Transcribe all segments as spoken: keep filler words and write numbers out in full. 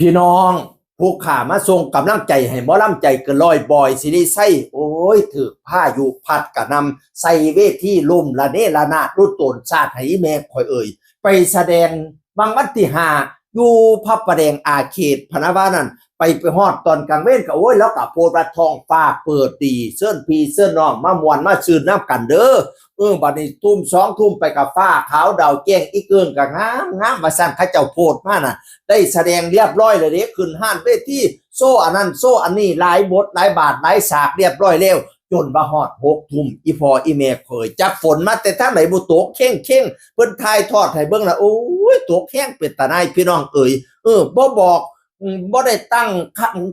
พี่น้อง ผู้ข้ามาส่งกำลังใจให้หมอลำใจเกินร้อย บอย ศิริชัย โอ้ย ถืกพายุพัดกระหน่ำ ใส่เวทีล่มระเนระนาด ลุโตนซาดให้แม่ข่อยเอ่ย ไปแสดงบางวันที่ห้า อยู่พระประแดงอาเขตพะนะว่านั่น ไปไปฮอดตอนกลางเว้นก็ โอ้ย แล้วก็โพสต์ว่าท้องฟ้าเปิดดี เชิญพี่เชิญน้องมาม่วนมาซื่นนำกันเด้อ เออ บัดนี้ทุ่มสองทุ่มไปก็ฟ้าขาวดาวแจ้ง อีเกิงก็งามงาม ว่าซั่น เขาเจ้าโพสต์มาน่ะ ได้แสดงเรียบร้อยแล้วเด้ ขึ้นฮานเวที โชว์อันนั้นโชว์อันนี้ หลายบทหลายบาทหลายฉากเรียบร้อยแล้ว จนว่าฮอดหกทุ่ม อีพ่ออีแม่ข่อย จักฝนมาแต่ทางไหนบ่ ตกเค่งๆ เพิ่นถ่ายทอดให้เบิ่งน่ะ โอ้ย ตกแฮงเป็นตาหน่าย พี่น้องเอ๋ย เออ บ่บอก อืม บ่ได้ตั้ง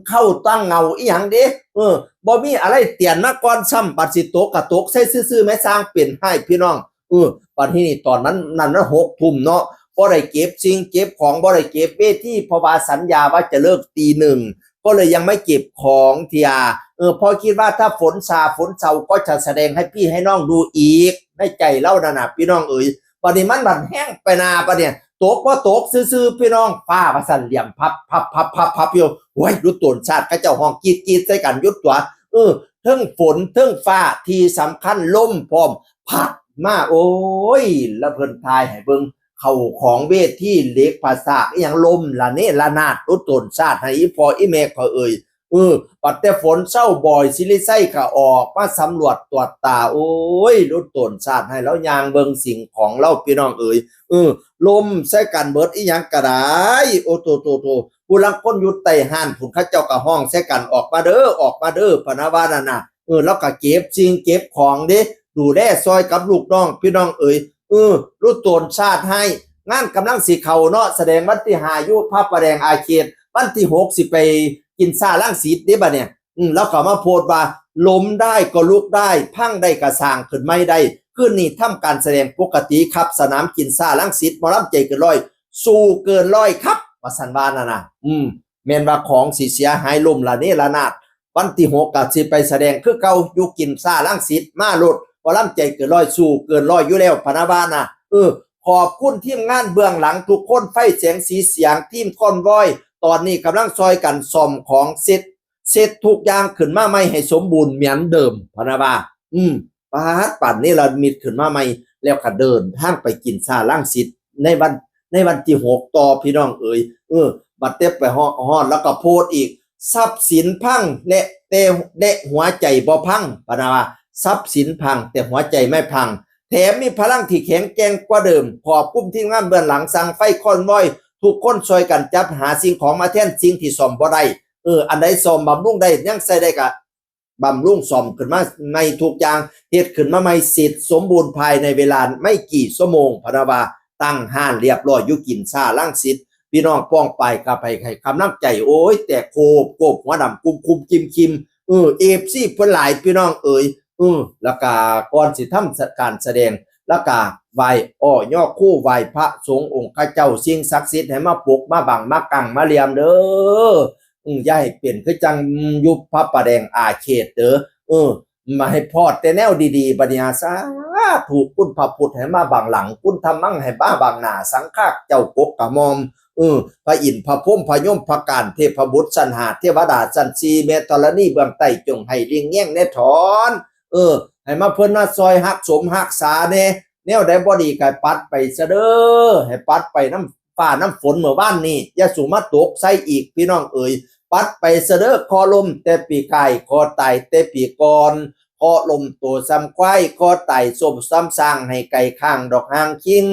เข้าตั้งเงาอีหยังเด้ เออ บ่มีอะไรเตือนมาก่อนซ้ำ บัดสิตกก็ตกใส่ซื่อๆ แม่ ซ่างเป็นหาย พี่น้อง เออ บัดทีนี้ตอนนั้น นั่นนะ หกทุ่มเนาะ บ่ได้เก็บสิ่งเก็บของ บ่ได้เก็บเวที เพราะว่าสัญญาว่าจะเลิกตีหนึ่ง ก็เลยยังไม่เก็บของเทื่อ เออ เพราะคิดว่าถ้าฝนซาฝนเซาก็จะแสดงให้พี่ให้น้องดูอีก ในใจลาวนั่นน่ะ พี่น้องเอ๋ย บัดนี้มันบัดแฮงไปหน้า บัดเนี่ย ตกบ่ตกซื่อๆ พี่น้อง ฟ้าว่าซั่น เหลี่ยมพับพับพับพับพับอยู่ โอ้ย ลุโตนซาด เขาเจ้าฮ้องกรี๊ดกรี๊ดใส่กัน หยุดตั๋ว เออ เทิงฝนเทิงฟ้า ที่สำคัญลมพร้อม พัดมา โอ้ย แล้วเพิ่นถ่ายให้เบิ่ง เข้าของเวที เหล็กผสากอีหยังล่มระเนระนาด ลุโตนซาดให้อีพ่ออีแม่ข่อยเอ่ย เออ บัดแต่ฝนเซา บอย ศิริชัยก็ออกมาสำรวจตรวจตา โอ้ย ลุโตนซาดให้ลาวย่างเบิ่งสิ่งของลาว พี่น้องเอ๋ย เออ ล่มใส่กันเบิดอีหยังก็ได้ โอ้โตโตโต ผู้ลางคนอยู่ใต้ฮานพุ้น เขาเจ้าก็ฮ้องใส่กัน ออกมาเด้อ ออกมาเด้อ พะนะว่านั่นน่ะ เออ แล้วก็เก็บสิ่งเก็บของเด้ ดูแลซอยกับลูกน้อง พี่น้องเอ๋ย เออ ลุโตนซาดให้ งานกำลังสิเข้าเนาะ แสดงวันที่ห้า อยู่พระประแดงอาเขต วันที่หก สิไปกินซ่ารังสิตเด้ บัดเนี่ย อืม แล้วก็มาโพสต์ว่า ล้มได้ก็ลุกได้ พังได้ก็สร้างขึ้นใหม่ได้ คืนนี้ทำการแสดงปกติครับ สนามกินซ่ารังสิต หมอลำใจเกินร้อย สู้เกินร้อยครับ ว่าซั่นว่านั่นน่ะ อืม แม่นว่าของสิเสียหายล่มระเนระนาด วันที่หก ก็สิไปแสดงคือเก่า อยู่กินซ่ารังสิต มาโลด หมอลำใจเกินร้อย สู้เกินร้อยอยู่แล้ว พะนะว่าน่ะ เออ ขอบคุณทีมงานเบื้องหลังทุกคน ไฟแสงสีเสียง ทีมคอนวอย ตอนนี้กำลังซอยกันซ่อมของ เซต เซตทุกอย่างขึ้นมาใหม่ให้สมบูรณ์เหมือนเดิม พะนะว่า อืม ปาด ปานเนรมิตขึ้นมาใหม่ แล้วก็เดินทางไปกินซ่ารังสิต ในวัน ในวันที่หก ต่อ พี่น้องเอ๋ย เออ บัดเต็บไปฮอด ฮอด แล้วก็โพสต์อีก ทรัพย์สินพัง และ แต่ และหัวใจบ่พัง พะนะว่า ทรัพย์สินพัง แต่หัวใจไม่พัง แถมมีพลังที่แข็งแกร่งกว่าเดิม ขอบคุณทีมงานเบื้องหลัง สั่งไฟคอนวอย ทุกคนช่วยกันจัดหาสิ่งของมาแทนสิ่งที่ซ่อมบ่ได้ เออ อันใดซ่อมบำรุงได้ ยังใช้ได้ก็ บำรุงซ่อมขึ้นมาใหม่ทุกอย่าง เฮ็ดขึ้นมาใหม่เสร็จสมบูรณ์ภายในเวลาไม่กี่ชั่วโมง พะนะว่า ตั้งฮานเรียบร้อยอยู่กินซ่ารังสิต พี่น้องป้องปายก็ไปให้กำลังใจ โอ้ย แต่โคบโคบหัวดำกุมคุมกิมคิม เออ เอฟซี เพิ่นหลาย พี่น้องเอ๋ย เออ แล้วก็ก่อนสิทำการแสดง แล้วก็ไหว้อ้อย่อคู่ ไหว้พระสงฆ์องค์ข้าเจ้า สิ่งศักดิ์สิทธิ์ให้มาปกมาบังมากั้งมาเหลี่ยมเด้อ อืม อย่าให้เป็นคือจังอยู่พระประแดงอาเขตเด้อ เออ มาให้พ้อแต่แนวดีๆ บัดนี้ สาธุ คุณพระพุทธให้มาบังหลัง คุณธัมมังให้มาบังหน้า สังฆะเจ้ากกกระหม่อม เออ พระอินทร์พระพรหมพระยมพระกาณเทพบุตรชั้นห้า เทวดาชั้นสี่ แม่ธรณีเบื้องใต้ จงให้เลี้ยงแยงแน่ถอน เออ ให้มาเพิ่นมาซอยฮักสมฮักษาแน่ แนวใดบ่ดีก็ปัดไปซะเด้อ ให้ปัดไปน้ำฟ้าน้ำฝนเมื่อวานนี้ อย่าสู่มาตกใส่อีก พี่น้องเอ๋ย ปัดไปซะเด้อ คอล้มแต่ปีกาย คอตายแต่ปีก่อน คอล้มโตซ้ำควาย คอตายโซบซ้ำซาง ให้ไก่ข้างดอกหางคิง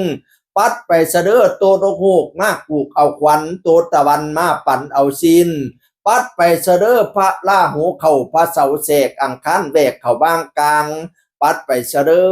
ปัดไปซะเด้อ โตนกฮูกมากูกเอาขวัญ โตตะวันมาปันเอาศีล ปัดไปซะเด้อ พระราหูเข้าพระเสาแทรก อังคารแวกเข้าบ้างกลาง ปัดไปซะเด้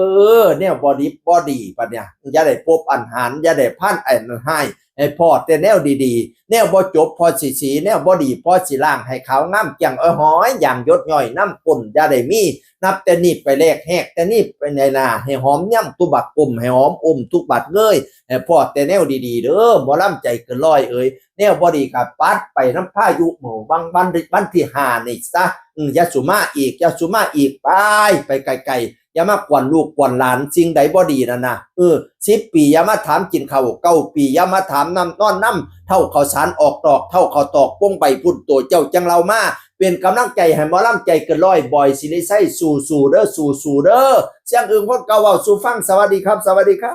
อ แนวบ่ดิบบ่ดี บัดเนี่ย อย่าได้พบอันหาน อย่าได้พันอันหาย ให้พ้อแต่แนวดีๆ แนวบ่จบพ้อสิสี แนวบ่ดีพ้อสิล้าง ให้ขาวงามแจ่งอ้อยหอย อย่างหยดย้อยน้ำก้น อย่าได้มี นับแต่นี้ไปแลกแฮกแต่นี้ไปในหน้า ให้หอมย่ำตุบักกลม ให้หอมอมทุกบาดเงย ให้พ้อแต่แนวดีๆ เด้อ หมอลำใจเกินร้อยเอ๋ย แนวบ่ดีก็ปัดไปน้ำพายุเมื่อวัน วัน วันที่ห้านี่ซะ อืม อย่าสู่มาอีก อย่าสู่มาอีก ไป ไปไกลๆ อย่ามากวนลูกกวนหลาน สิ่งใดบ่ดีนั่นนะ เออ สิบปีอย่ามาถามกินข้าว เก้าปีอย่ามาถามนำนอนนำ เฒ่าข้าวสารออกดอก เฒ่าข้าวตอกปงใบ พุ้นโตเจ้าจั่งเล่ามา เป็นกำลังใจให้หมอลำใจเกินร้อย บอยศิริชัย สู้ๆเด้อ สู้ๆเด้อ เสียงอึ่งคนเก่าเว้าสู่ฟัง สวัสดีครับ สวัสดีครับ